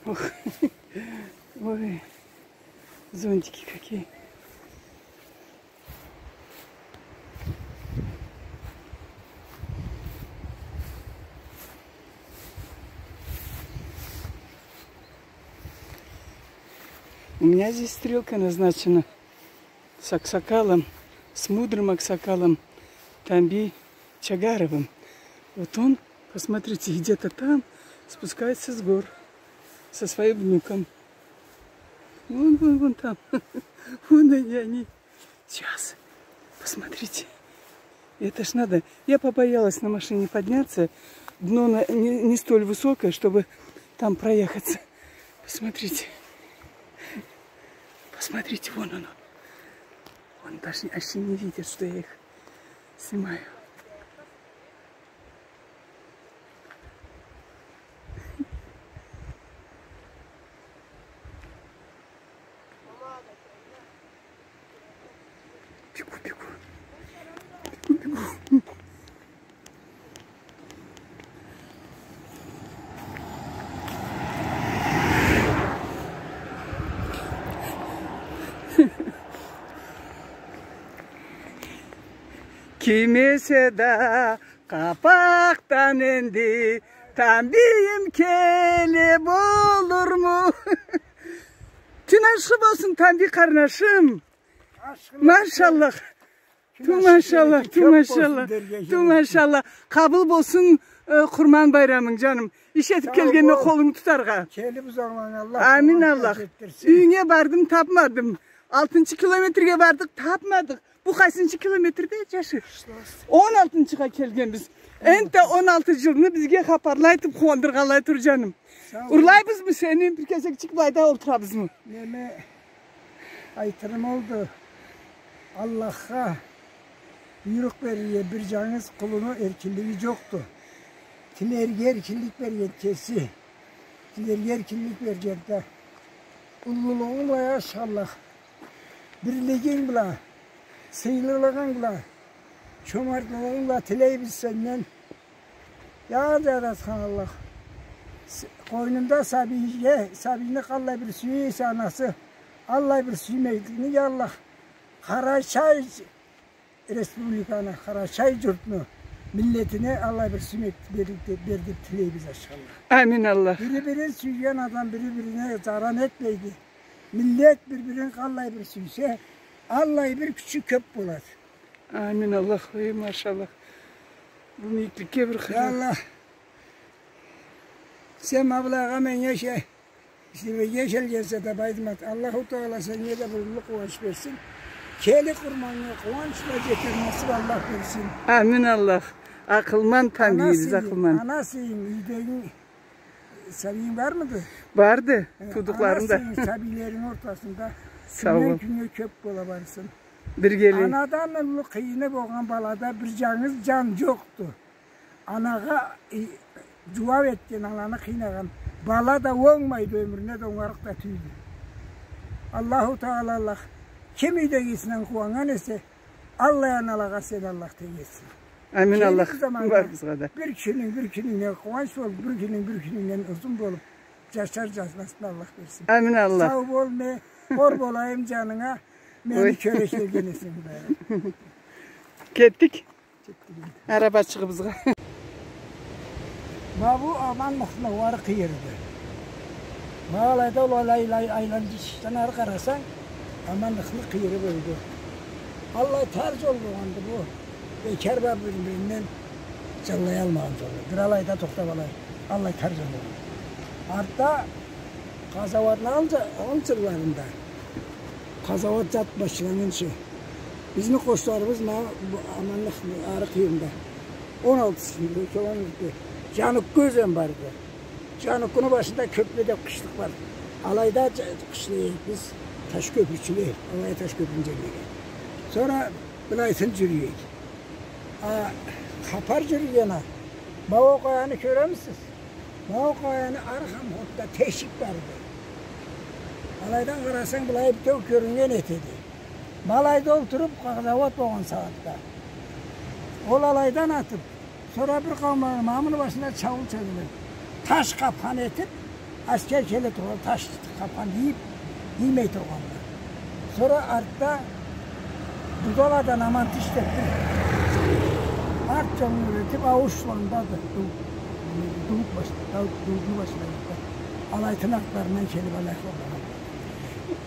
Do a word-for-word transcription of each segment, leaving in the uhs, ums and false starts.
Ох. Ой, зонтики какие. У меня здесь стрелка назначена с аксакалом, с мудрым аксакалом Тамби Чагаровым. Вот он, посмотрите, где-то там спускается с гор со своим внуком. Вон, вон, вон там. Вон они, они. Сейчас. Посмотрите. Это ж надо. Я побоялась на машине подняться. Дно на- не, не столь высокое, чтобы там проехаться. Посмотрите. Посмотрите, вон оно. Он даже вообще не видит, что я их снимаю. Бегу, бегу. Бегу, бегу. Ким эсе да къапакъдан энди, Тамбийим келе болурму? Тюн ашхы болсун, Тамби къарнашым. Ашхы болсун. Машаллах. Ту машаллах, ту машаллах, ту машаллах. Къабыл болсун, э, Къурман байрамынг, джаным. Иш этиб келгенме къолунгу тутаргъа. Келиб узагъынг Аллах. Амин Аллах. Юйюнге бардым, табмадым. Алтынчы километрге бардыкъ, табмадыкъ. Бу къайсынчы километрде, джашы? Он алтынчыгъа келгенбиз. Энтда он алты джылны бизге хапарла айтыб къууандыргъанлай тур, джаным. Урлайбызмы сени, бир кесекчик былайда олтурабызмы? Неме, айтырым олду. Аллахха буйрукъ берирге бир джангыз къулуну эркинлиги джокъду. Тилерге эркинлик берген кеси. Тилерге эркинлик берген да. Уллулугъунг бла, я Аллах, бирлигинг бла, сыйлылыгъынг бла, чомартлыгъынг бла тилейбиз сенден. Я Джаратхан Аллах, с- къойнунда сабийге, сабийни къаллай бир сюе эсе анасы, аллай бир сюймекликни, я Аллах, Къарачай республиканы, Къарачай джуртну миллетине аллай бир сюймек бер, бер деб тилейбиз, ашхы Аллах. Амин Аллах. Бири-бирин сюйген адам бири-бирине заран этмейди. Миллет бир-бирин къаллай бир сюйсе, аллай бир кючю кёб болады. Амин Аллах, эй, машаллах. Бу мийикликге бир къара. Я Аллах. Сен ма былайгъа меннге ше- Сизге келгенсе да, Байдымат, Аллаху Тагъала сеннге да бир уллу къууанч берсин. Келир къурманнга къууанч бла джетер насыб Аллах берсин. Амин Аллах. Акъылман Тамбийибиз, акъылман. Ана сыйынг, юйдегинг, сабийинг бармыды? Барды, туудукъларым да. Ана сыйынг, сабийлеринг ортасында кюнден кюннге кёб бола барсын. Биргелей. Анадан уллу къыйыны болгъан балада бир джангыз джан джокъду. Анагъа, э, джууаб этген, ананы къыйнагъан бала да онгмайды, ёмюрюне да онгарыкъ да тюйюлдю. Аллаху Тагъала Аллах ким юйдегисинден къууаннган эсе, аллай аналагъа сен Аллах тенг этсин. Амин Аллах. Барыбызгъа да. Бир кюнюнг бир кюнюнгден къууанч болуб, бир кюнюнг бир кюнюнгден узун болуб, джашар джазмасын Аллах берсин. Амин Аллах. Сау бол, мен къор болайым джанынга, мени кёре келген эсенг. Кетдик. Арабачыгъыбызгъа. Ма бу Аманлыкъны ары къыйырыды. Ма алайда ол айлай-, айланджычыкъдан ары къарасанг, Аманлыкъны къыйыры бёлдю. Аллай тар джол болгъанды бу. Эки арба бир-биринден джанлаялмагъан джолду. Бир алайда тохтаб алай. Аллай тар джол болгъанды. Артда Къазауатны алджа-, алджырларында. Къазауат зат башланнгынчы. Бизни къошларыбыз ма бу Аманлыкъны ары къыйырында. Он алты километр. Джаныккъы ёзен барды. Джаныккъыны башында Кёпле деб къышлыкъ бар. Алайда джа-, къышлайыкъ биз, таш кёпюрчюле, алай таш кёпюрню джерлеге. Сора былайсын джюрюйюк. А, хапар джюрюйген а. Ма ол къаяны кёремисиз? Ма ол къаяны ары хам хотда тешик барды. Алайдан къарасанг, былай битеу кёрюннген этеди. Ма алайда олтуруб, къазауат болгъан сагъатда. Ол алайдан атыб, сора бир къауум ма муну башына чаууул чабылыб, таш къапхан этиб, Аскер келе тургъан, таш къапханны ийип, иймей тургъанды. Сора артда Будалладан аман тиш деп бир арт жолну юретип, ауушгъандады. Ду-, дууп баш-, дуу-, дууну башлайды. Алай тынакъларындан келип алай къалгъан.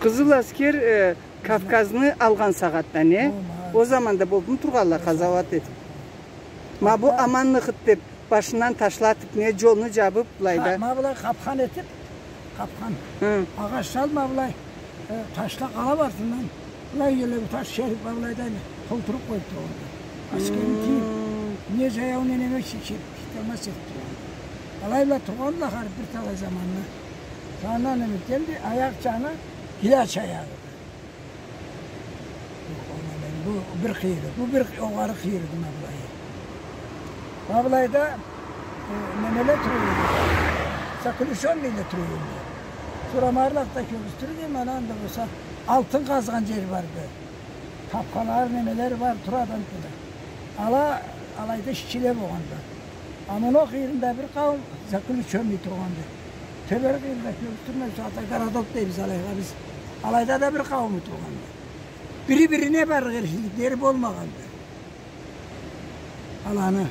Къызыл Аскер, э, Кавказны алгъан сагъатда, не? О, ма. О заманда болубму тургъанла къазауат этип? Ма бу Аман Ныхыт деп башындан ташла атып, не, жолну жабып, былайда. Ха, ма былай къапхан этип, къапхан. Хы. Агъач салма былай, э, ташла къалаб артындан. Былай келе бу таш шериф, ма былайда толтуруп къоюп тургъанды. Аскерни тийип, не жаяу, не неме чечип, чечилмез этип тургъанды. Алай бла тургъанды хар бир талай заманны. Андан неме этгенди, аякъ жаны Гилач аягъыды. Бу бир къыйыры, бу бир огъары къыйырыды ма былайы. Ма былайда, э, немеле тура эди. Заключённыйле тура эди. Сора ма арлакъда кёргюзтюрюм, ма анда болса алтын къазгъан жер барды. Тапкъалары, немелери бар, турады анда. Ала, алайда ишчиле болгъанды. А муну къыйырында бир къауум заключённый тургъанды. Тёбери къыйырында кёргюзтюрме, бусагъатда городок дейбиз алайгъа биз. Алайда да бир къаууму тургъанды. Бири-бирине барыргъа эркинликлери болмагъанды. Аланы.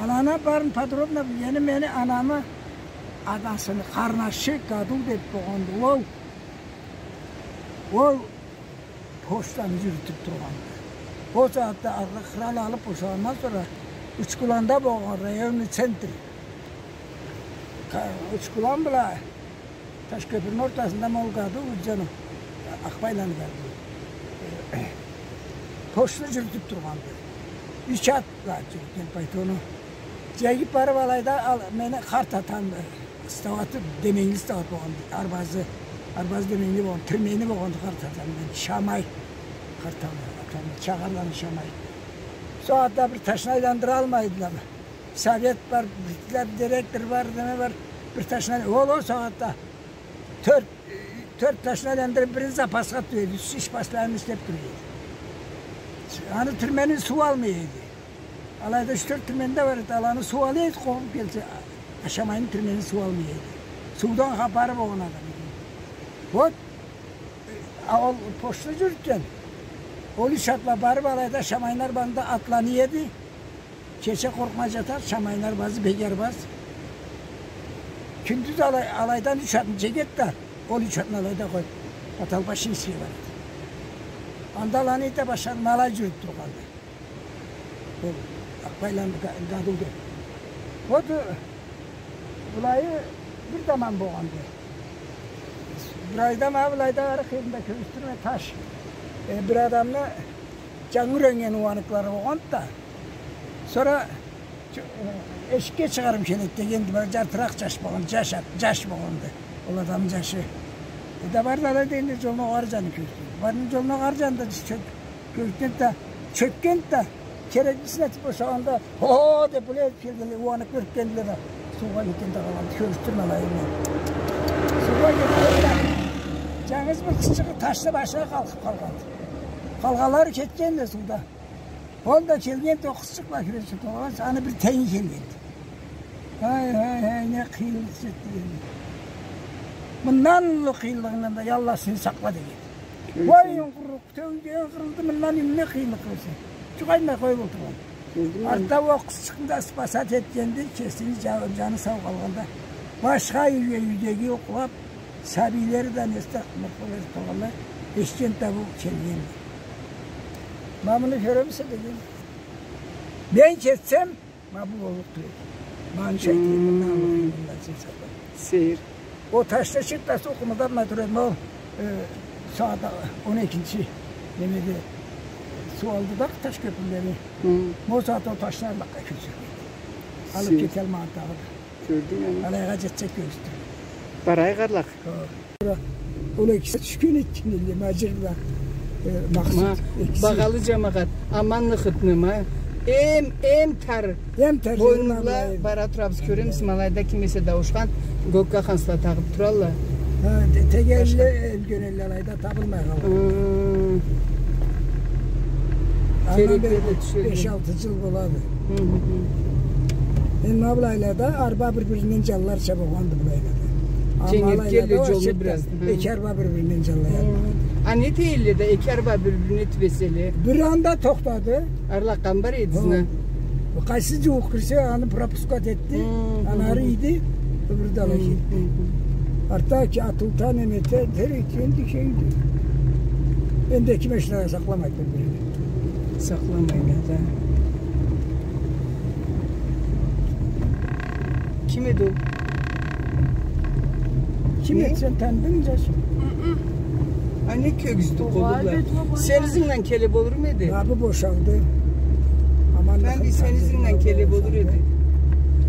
Аланы барын подробно билгени мени анамы анасыны къарнашы Гаду деп болгъанды. Ол, ол почтаны жюрютюп тургъанды. Ол сагъатда ары кърал алып бошагъандан сора Учкуланда болгъан районный центр. Ка-, Учкулан бла Ташкёпюрню ортасында ма ол Гаду, Гюлжан, Акъбайланы Гаду. Почту жюрютюп тургъанды. Юч ат бла жюрютген пайтону. Жегип барып алайда ал-, мени къарт атам, э, стауаты, деменгили стауат болгъанды. Арбазы, арбазы деменгили болгъан, тирмени болгъанды къарт атам, Шамай. Къарт атам, Чагъарланы Шамай. Сагъатда бир ташны айландыра алмайдыла. Совет бар, бир директор бар, неме бар, бир ташны, ол, ол сагъатда тёрт, тёрт ташны айландырып, бирин запасха тюйеди, юч ишбашларына ишлеп тура эди. Аны тирмени суу алмай эди. Алайда юч-тёрт тирмени да бар эди, аланы суу ала эди, къобуп келсе, Ашамайны тирмени суу алмай эди. Суудан хапары болгъан адам эди. Вот, а ол почту жюрютген. Ол юч атла барып, алайда Ашамайны арбазында атланы иеди. Кече къоркъмай жатады, Шамайны арбазы, бек арбаз. Кюндюз алай-, алайдан юч атны жегеди да, ол юч атны алайда къоюп, Аталбашны ишине барады. Анда аланы иеди, башханы ма алай жюрюп тургъанды. Ол Акъбайланы Га-, Гаду деп. Ол да былайы бир заман болгъанды. Бир айда ма былайда ары къыйырында кёргюзтюрме таш. Э, бир адамны жангы юреннген ууаныкълары болгъанды да. Сора чы-, э, эшикге чыгъарым келеди дегенди, бир жартыракъ жаш болгъан, жаш ат-, жаш болгъанды. Ол адамны жашы. Э, да барды алай дегенде жолуна огъары жаны кёргюзтюрдю. Барды жолуна огъары жаны да чё-, кёргюзтгенди да, чёкгенди да, кереклисин этип бошагъанда, «Хо-хо!» деп, былай этип келгенле, ууаныкъ кёргенле да, суугъа кетгенди, къалгъанды, кёргюзтюрме алайын. Суугъа кетгенди да, жангыз бир къызчыгъы ташны башына къалкъып къалгъанды. Къалгъанлары кетгенди суугъа. Ол да келгенди, ол къызчыкъ бла кюрешип тургъан, аны бир тенги келгенди. Ай, ай, ай, не къыйынлыкъ чекди. Мындан уллу къыйынлыгъынгдан да, я Аллах, сен сакъла, дегенди. Кёресен. Ой, къуру Тёгюнг къырылды, мындан не къыйынлыкъ кёрсенг. Жукъ айтмай къоюп олтургъан. Кёрдюнг бе? Артда ол къызчыкъны да спасать этгенди, кесини жа-, жаны сау къалгъанда. Башха юйге, юйдеги окълап, сабийлери да неси да мыртыллыкъ этип къалгъанла, эшитгенди да бу келгенди. Ма муну кёремисе, деген. Мен кетсем, ма бу боллукъ тюйюл. Ма аны чайт эди, мындан аллыкъ, мындан сен сакъла. Сейир. Ол ташны чыкъ да, суу къымылдатмай тура эди, ол, э, сагъат он экинчи немеде суу алды да таш кёпюрлени. Хы. Ма ол сагъат ол ташны арлакъгъа кёчюрген. Алып кеталмагъан дагъыда. Кёрдюнг аны? Алайгъа жетсек кёргюзтюр. Барайыкъ арлакъ. Хо. Ол экиси тюшген экен эле, Мажир бла, э, Макъсут. Ма, экиси. Багъалы жамагъат, Аман Ныхытны ма, эм, эм тар, эм тар боюну бла бара турабыз, кёремисиз, ма алайда ким эсе да ауушхан, гокка хансла тагъып туралла. Ха, те-, теге элле, элген элле алайда табылмай къалгъан. Хы. Андан бери беш-алты жыл болады. Хы, хы, хы. Энди ма былайлада арба бир-биринден жанларча болгъанды былайлада. Дженгертгелле джолну бираз. Эки арба бир-биринден джанлаялла. Хы. А не этелле да, эки арба бир-бирине тюбеселе? Бир анда тохтады. Арлакъгъан бар эди. Хы. Къайсы джууукъ кирсе, аны пропускать этди. Хы, хы, хы. Аны ары ийди, бир да ала кетди. Хы, хы, хы. Артда ки атылта, неме эте, дерек энди кенгди. Энди эки машинагъа сакъламайды бир-бирин. Сакъламайды да. Ким эди ол? Ким эди, сен таныдынгмы, джашым? Хы-хы. А не кёгюзтюп къойдула? Сени ызынгдан келе болурму эди? Ма бу бошалды. Аман, мен да сени ызынгдан келе болур эди.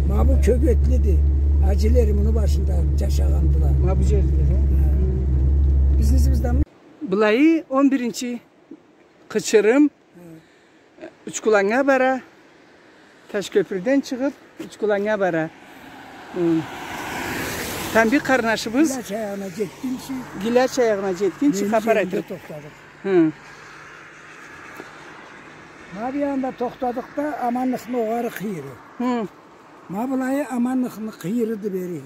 Ма бу кёгетлиди. Ажилери муну башында джашагъандыла. Ма бу джерде, хы? Хы. Бизни ызыбызданмы? Былайы он биринчи Къычырым, хы, Учкуланнга бара. Ташкёпюрден чыгъып, Учкуланнга бара. Хы. Тамбий къарнашыбыз. Гилач аягъына джетгинчи. Гилач аягъына джетгинчи хапар айтырыкъ. Тохтадыкъ. Хы. Ма бу янда тохтадыкъ да, Аманлыкъны огъары къыйыры. Хы. Ма былайы Аманлыкъны къыйырыды бери.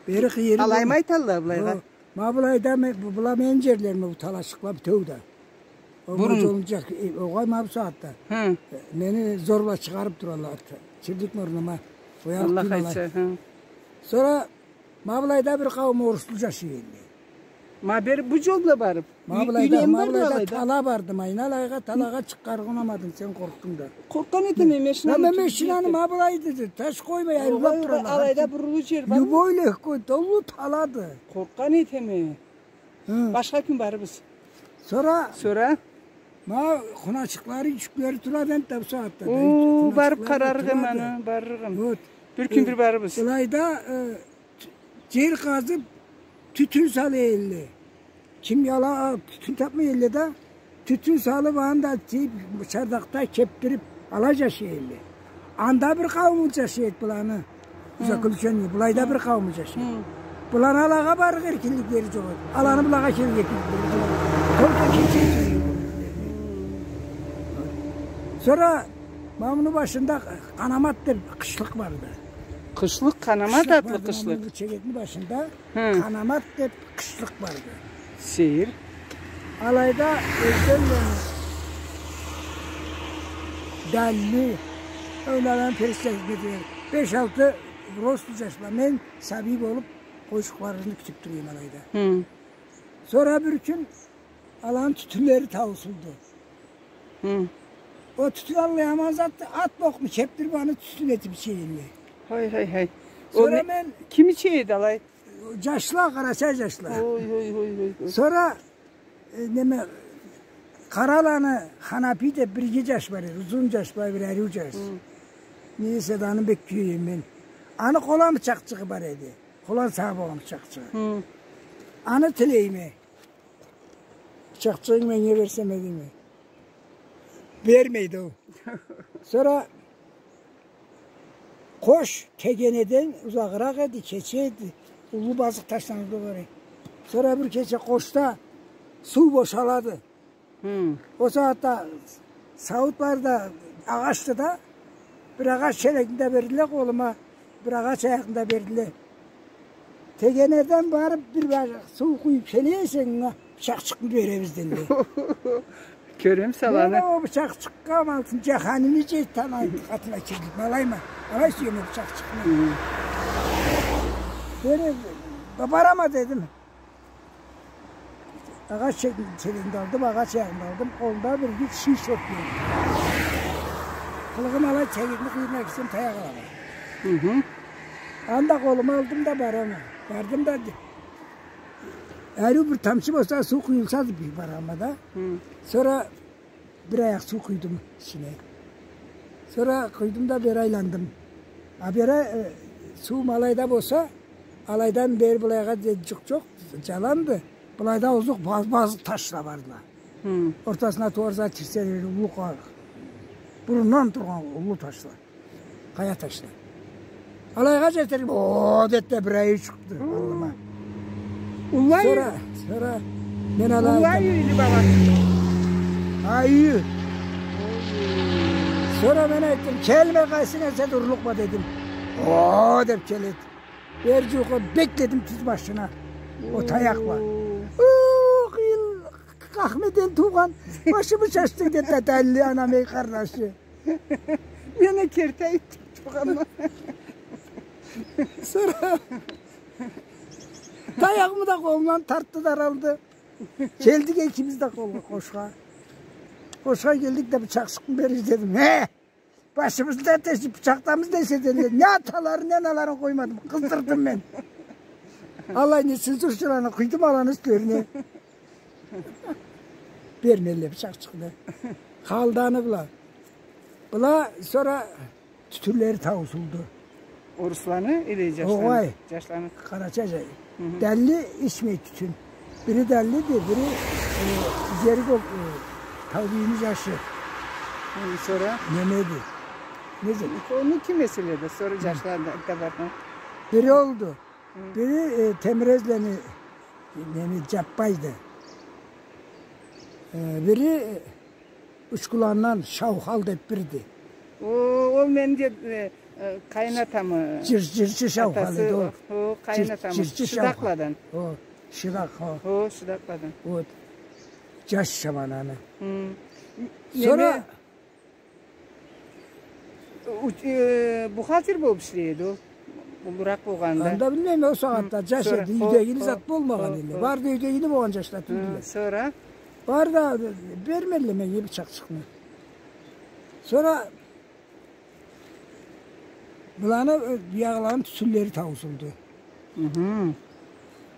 Бери къыйыры. Алаймы айталла былайгъа? Хо. Ма былайда ме-, бу-, была мени джерлерим, бу талашыкъла бютеу да. Бурун. Огъай, ма бу сагъатда. Хы. Мени зор бла чыгъарып туралла. Чирлик мурнума. Аллах айтса, хы. Сора ма былайда бир къауум оруслу джашай эди. Ма бери бу джол бла барып. Ма былайда, ма былайда тала барды, ма былайда. Айналайгъа, талагъа чыкъгъаргъа унамадынг, сен къоркъдунг да. Къоркъгъан этеме, машинаны ма былай деди, таш къоймай, айырылып туралла. Алайда буруллу джер бармы? Любой легко, толу талады. Къоркъгъан этеме. Хы. Башха кюн барырбыз. Сора? Сора? Ма къуначыкълары, юйчюклери турады энтда бу сагъатда. О, барып къарарыкъ эм аны, барырыкъ эм. Вот. Бир кюн бир барырбыз. Былайда, э, джер къазып, тютюн сала элле. Ким ала, тютюн тапмай элле да, тютюн салып, анда тюйюп, чардакъда кепдирип, алай джашай элле. Анда бир къаууму джашай эди быланы. Хы. Заключение, былайда бир къаууму джашай эди. Хы. Быланы алагъа барырыкъ эркинликлери джокъ эди. Аланы былагъа келирге эркинликлери джокъ эди. Только кече. Сора ма муну башында Къанамат деп къышлыкъ барды. Къышлыкъ, Къанамат атлы къышлыкъ. Ма муну чегетни башында Хы. Къанамат деп къышлыкъ барды. Сейир. Алайда Эрденлени, Далли, оланы персча хизмет этген. Беш-алты рослу джашла. Мен сабий болуп, къойчукъларыбызны кютюп тура эдим алайда. Хы. Сора бир кюн аланы тютюнлери таусулду. Хы. Ол тютюн аллай аман затды, ат бокъну кепдирип, аны тютюн этип иче элле. Хай, хай, хай. Сора мен... Ким иче эди алай? Джашла, къарачай джашла. Ой, ой, ой, ой, ой. Сора, э, неме, Къараланы Ханапи деп бир иги джаш бар эди, узун джаш, былай бир ариу джаш. Хы. Не эсе да, аны бек кюй эдим мен. Аны къолан бычакъчыгъы бар эди. Къолан сагъып болгъан бычакъчыгъы. Хы. Аны тилейме. Бычакъчыгъынгы меннге берсеме, дейме. Бермейди ол. Сора къош Тегенеден узагъыракъ эди, кече эди. Уллу базыкъ ташланы да бар эди. Сора бир кече къошда суу бошалады. Хы. Ол сагъатда сауут бар да, агъачды да, бир агъач челекни да бердиле къолума, бир агъач аякъны да бердиле. Тегенеден барып бир бажакъ суу къуюп келе эсенг, анга бычакъчыкъны беребиз, дедиле. Кёремисе аланы. Мен ол бычакъчыкъгъа, ма алтын джаханими джетди, аны къатына кирдик, ма алай ма. Алай сюеме бычакъчыкъны. Хы. Мен да барама дедим. Агъач чегетни да алдым, агъач аягъын да алдым. Къолумда бир иги шиш отду. Къылыгъым алай чегетни къыйырына кирсем, таякъ алама. Хы-хы. Анда къолума алдым да барама. Бардым да, ариу бир тамчы болса, суу къуюлса деп барама да. Хы. Сора бир аякъ суу къуйдум ичине. Сора къуйдум да бери айландым. А бери, э, суум алайда болса, алайдан бери былайгъа дери джукъ джокъ, джаланды. Былайда озокъ баз-, базыкъ ташла бардыла. Хы. Ортасына туура зат чирсе, уллу къа-, бурундан тургъан уллу ташла. Къая ташла. Алайгъа джетер, о, деди да, бир айю чыкъды аллыма. Уллу айю. Сора, сора мен алай... Уллу айю эди, бала. Айю. Сора мен айтдым, келме, къайсынг келсе да урлукъма, дедим. О, деп келеди. Бир джукъ бек дедим тюз башына. Ол таякъ бла. Уу. Ох, эл, къахмеден туугъан. Башымы чачдынг, деди да, дели анам, эй къарнашы. Мен а керти айтып тургъанма. Сора таягъымы да къолундан тартды да алды. Келдик экибиз да къол-, къошха. Къошха келдик да, бычакъчыкъны берир дедим. Хе! Башыбызны да тешип, бычакъ да алырбыз десе, деди. Не аталарын, не аналарын къоймадым. Къыздырдым мен. Алай не, цензурчуланы къуйдум аланы юслерине. Бермедиле бычакъчыкъны. Къалды аны бла. Была сора тютюнлери таусулду. Орусланы или джашланы? Огъай. Джашланы. Къарачай джаш. Хы хы. Дели ичмей тютюн. Бири делиди, бири, э, джери кёк, э, Таубийни джашы. Хы, сора? Немеди? Неди? Ону ким эселеди? Сора джашланы да, да баргъан. Бири олду. Хы. Бири, э, Темирезлени, неме, Джаппайды. Э, бири, э, Учкуландан Шаухал деп бирди. О, ол мени дед-, э, э, къайын атамы. Джыр-, джырчы Шаухал эди ол. Атасы, о, къайын атамы. Джыр-, джырчы Шаухал. Шыдакъладан. О, Шыдакъ, о. О, Шыдакъладан. Вот. Джаш заманы аны. Хы. Сора неме, уч-, э, бухгалтер болуп ишлей эди ол. Уллуракъ болгъанда. Анда билмейме, ол сагъатда джаш эди, юйдегини зат болмагъан элле. Бары да юйдегини болгъан джашла тюлдюле. Сора? Бары да бермедиле меннге бычакъчыкъны. Сора буланы, э, биягъыланы тютюнлери таусулду. Хы хы.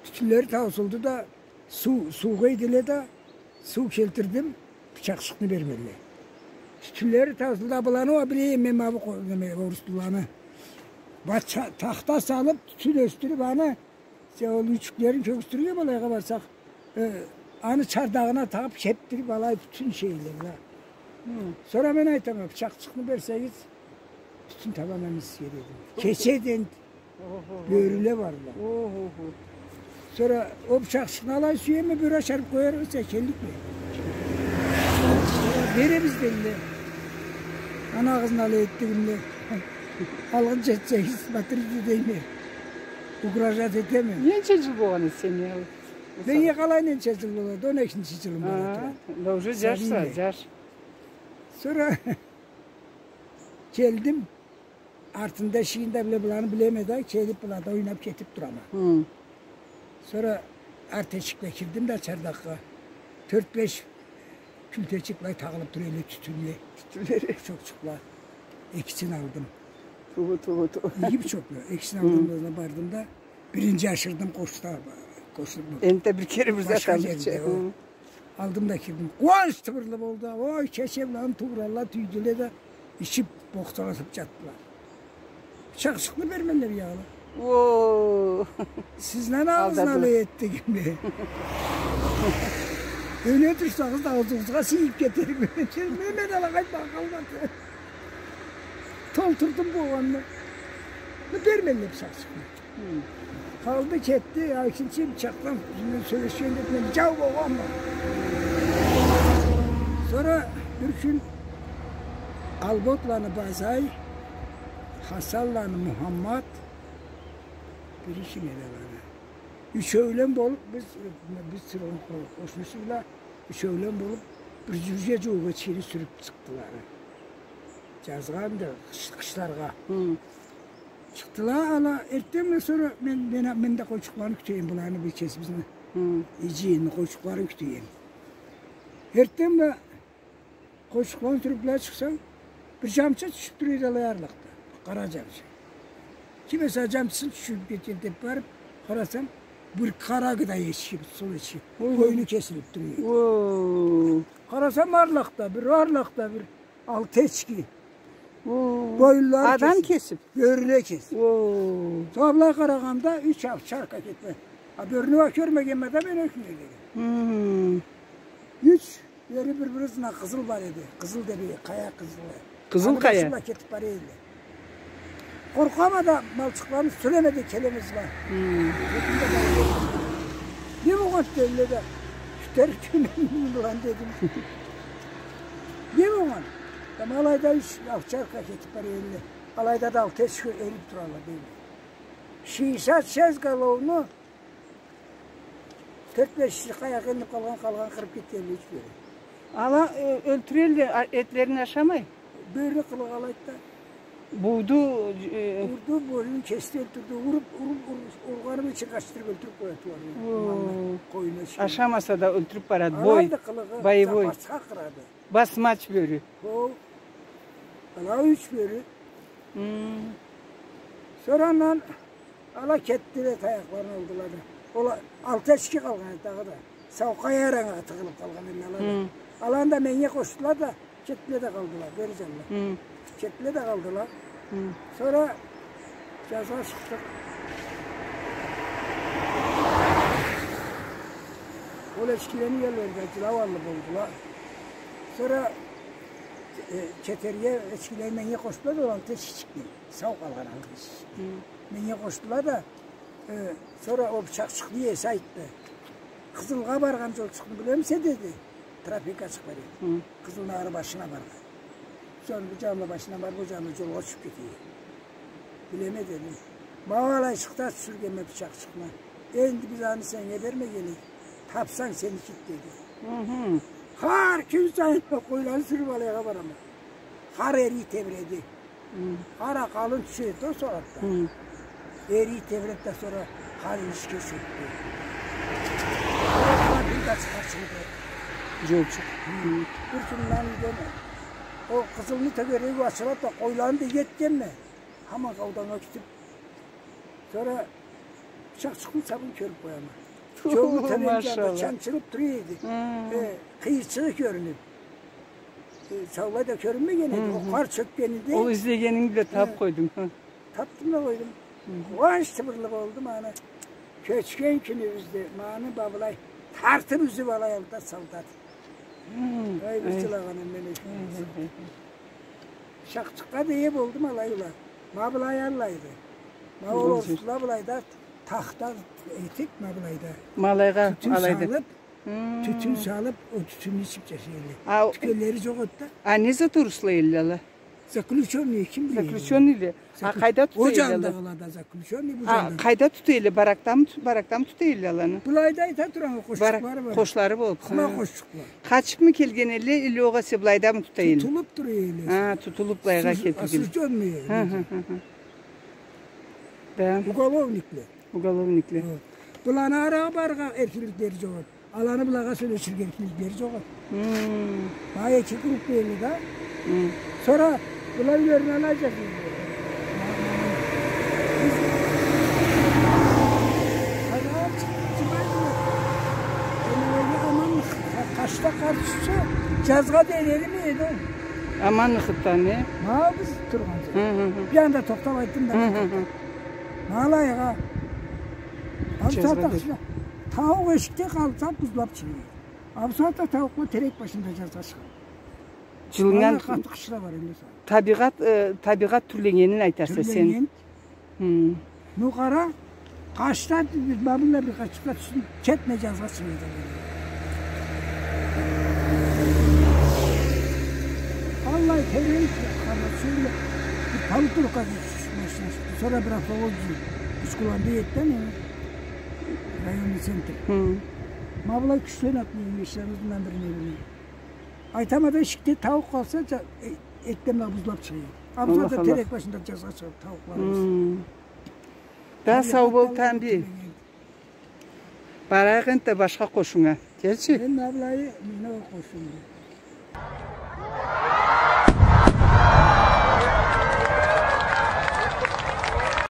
Тютюнлери таусулду да, Суу, суугъа ийдиле да, суу келтирдим, бычакъчыкъны бермедиле. Тютюнлери таусулду, а буланы уа билейим мен, ма бу къо-, неме, оруслуланы. Бача-, тахта салып, тютюн ёсдюрюп, аны, се-, ол юйчюклерин кёргюзтюрге былайгъа барсакъ, э, аны чардагъына тагъып, кепдирип, алай бютюн шейле бла. Хы. Сора мен айтама, бычакъчыкъны берсегиз, тютюн табама мен сизге, дедим. Кечеден Охо. Бёрюле барла. Охо. Сора ол бычакъчыкъны алай сюеме, бёрю ашарып къоярбыз, келликме. Беребиз, дейле. Аны агъызын алай этдигимде. Алгъынча этсегиз, батыр эди дейме. Угрожать этеме. Ненча джыл болгъан эди сени? Меннге къалай ненча джыл болады? Он экинчи джылым болуп тура. Да уже джашса, джаш. Сора келдим. Артында эшигин да биле, буланы билеме да, келип, былада ойнап кетип турама. Хы. Сора арт эшикге кирдим да чардакъгъа. Тёрт-беш кюлтечик былай тагъылып тура элле тютюнле. Тютюнлери. Бычокъчукъла. Экисин алдым. Туу, туу, туу. Иги бычокъла. Экисин алдым, хы, да бардым да. Биринчи ашырдым къошда, къошда. Энтда бир кере бир зат алырча. Башха джерде, о. Хы. Алдым да кирдим. Къууанч тыбырлы болду. Ой, кече буланы туугъуралла, тюйдюле да, ичип, бохталашып джатдыла. Бычакъчыкъны бермедиле биягъыла. О. Сизни аны алай этдигими? Ёне турсагъыз да, аузугъузгъа сийип кетерик. Мен, мен алагъа айтмагъа къалмады. Толтурдум болгъанны. Бермедиле бычакъчыкъны. Хы. Къалды, кетди, а экинчи бычакъдан сёлешгенде мен джау болгъанма. Сора бир кюн Алботланы Базай, Хасанланы Мухаммат, бири ким эди аны. Ючеулен болуп, биз, биз тургъан къо-, къошнусу бла, ючеулен болуп, бир джюз джууугъа чейин сюрюп чыкъдыла. Джазгъа да, къыш-, къышларгъа. Хы. Чыкъдыла ала, эртден бла сора мен, мен, мен да къойчукъланы кютеме, буланы бир кесибизни. Хы. Джыйынны къойчукъларын кютеме. Эртден бла къойчукъланы сюрюп бла чыкъсам, бир джамчы тюшюп тура эди алай арлакъда. Къара джамчы. Ким эсе джамчысын тюшюрюп кетген деп барып къарасам, бир къара гыдай эчки, сол эчки. Ой. Бойну кесилип тура эди. О. Къарасам, арлакъда бир, арлакъда бир. Алты эчки. О. Боюнлары кесилип. Адам кесип? Бёрюне кесип. О. Сора былай къарагъанда юч овчарка кетме. А бёрюне кёрмегенме да мен ол кюннге дери. Хы. Юч, бери бир-бири ызына къызыл бар эди. Къызыл деп, къая къызылы. Къызыл къая. Аны башына кетип бара эдиле. Къоркъама да, малчыкъланы сюреме да келеме ызыма. Хы. Не болгъан дейле да, кютерик тюйюлме мен буланы дедим. Не болгъан? Да алайда юч овчарка кетип бара эдиле. Алайда да алты эчки ёлюп туралла дейле. Шестьдесят шесть головну тёрт-беш къаякъ энди къалгъан, къалгъан къырып кетгенле, юч бёрю. Ала, э, ёлтюрелле, а, этлерин ашамай? Бёрю къылыкъ алайды да. Бууду, э, урду, бёрюн кести, ёлтюрдю. Уруп, уруп, уруп, ургъаны ючюн къачдырып ёлтюрюп къояды. О. Къойну ичине. Ашамаса да ёлтюрюп барады. Бой. Алайды къылыгъы, боевой. Запасха къырады. Басмач бёрю. Хо. Ала юч бёрю. Хм. Сора андан ала кетдиле, таякъларын алдыла да. Ол алты эчки къалгъан эди дагъыда. Сауукъгъа яраннга тыгъылып къалгъан эдиле ала да. Хм. Аланы да меннге къошдула да, кетдиле да къалдыла, бери джанлы. Хм. Кетдиле да къалдыла. Хм. Сора джазгъа чыкъдыкъ. Ол эчкилени ерлеринде джылау аллы болдула. Сора, э, кетерге эчкилени меннге къошдула да, ол алты эчкичикни. Сау къалгъан алты эчкичикни. Хм. Меннге къошдула да, э, сора ол бычакъчыкъны иеси айтды. Къызылгъа баргъан джолчукъну билемисе, деди. Тропинкачыкъ бар эди. Хы. Къызылны ары башына баргъан. Сора бу джанлы башына барып, ол джанлы джолгъа тюшюп кете эди. Билеме, дедим. Ма алайчыкъда тюшюргенме бычакъчыкъны. Энди биз аны сеннге бермегенек. Тапсанг, сенники, деди. Хы-хы. Хар кюн сайын къойланы сюрюп алайгъа барама. Хар эрий тебиреди. Хы. Къара къалын тюшеди ол сагъатда. Хы. Эрий тебиреди да, сора къалын ичге чёкдю. Сора бир да чыгъар чыгъды. Джолчукъ. Хы. Бир кюн мен юйден ол къызылны тёгереги ачылады да, къойланы да этгенме. Хаман къауданнга кетип, сора бычакъчыкъны сабын кёрюп къояма. Ту, джолну тёбен джанында машалла. Чанчылып тура эди. Хы. Э, къыйырчыгъы кёрюнюп. Э, саулай да кёрюнмеген эди. Хы-хы. Ол къар чёкгенинде. Ол излегенинг бла табып къойдунг, хы? Тапдым да къойдум. Хы-хы. Къууанч тыбырлы болдум аны. Кёчген кюнюбюзде ма аны ма былай тартып юзюп алай алды да салды. Хы. Ай, бир джылагъаным мен. Хы-хы. Бычакъчыкъгъа да ие болдум алай уа. Ма былай алайды. Ма ол орусла былайда тахта этип, ма былайда. Ма алайгъа алайды. Тютюн салып, тютюн салып, ол тютюнню ичип джашай элле. А, тюкенлери джокъ эди да. А не зат орусла элле ала? Заключённыйле, ким биле? Заключённыйле. А, къайда тута элле ала? Ол джанында къалады, заключённый, бу джанында. А, къайда тута элле? Баракдамы ту-, баракдамы тута элле аланы? Былайда айта турама, къошчукълары бар. Къошлары болуп. Хыма къошчукъла. Къачыпмы келген элле, или огъесе былайдамы тута элле? Тутулуп тура элле. А, тутулуп былайгъа келтирген. Осуждённый. Хы-хы-хы. Да. Уголовникле. Уголовникле. Хы. Быланы арагъа барыргъа эркинликлери джокъ эди. Аланы былагъа сёлеширге эркинликлери джокъ эди. Хы. Ма эки группа элле да. Хы. Сора была юйлерин алайча. Аман къашда къар тюшсе, джазгъа дери эримей эди ол. Аманныкъыдан, э? Ма биз тургъан джер. Хы-хы-хы. Бир анда тохтап айтдым да. Хы-хы-хы. Ма алайгъа. Джазгъа дери. Тауукъ эшикде къалса, бузлап чыгъа эди. А бусагъатда тауукъла терек башында джазгъа чыгъа. Джылыннган. Къаты къышда бар энди. Табигъат, э, табигъат тюрлегенин айтаса сен. Тюрлеген. Хы. Ну къара, къашда биз ма былай бир къачыкъгъа тюшдюк, кетмей джазгъа чыгъа эди. Аллай терен, къара, сора бир полуторка машина чыкъды. Сора бир автовоз джюрюп, Учкуланды эди да, не, районный центр. Хы. Ма былай кючлен атлай эди, эшикни ызындан бирине, бирине. Айтама да, эшикде тауукъ къалса, джа-, э, этден бла бузлап чыгъа эди. Аллах, Аллах. А бусагъатда терек башында джазгъа чыгъа тауукъларыбыз. Хы. Да, сау бол, Тамбий. Барайыкъ энтда башха къошуннга. Келчи. Мен ма былай, мени ол къошунум.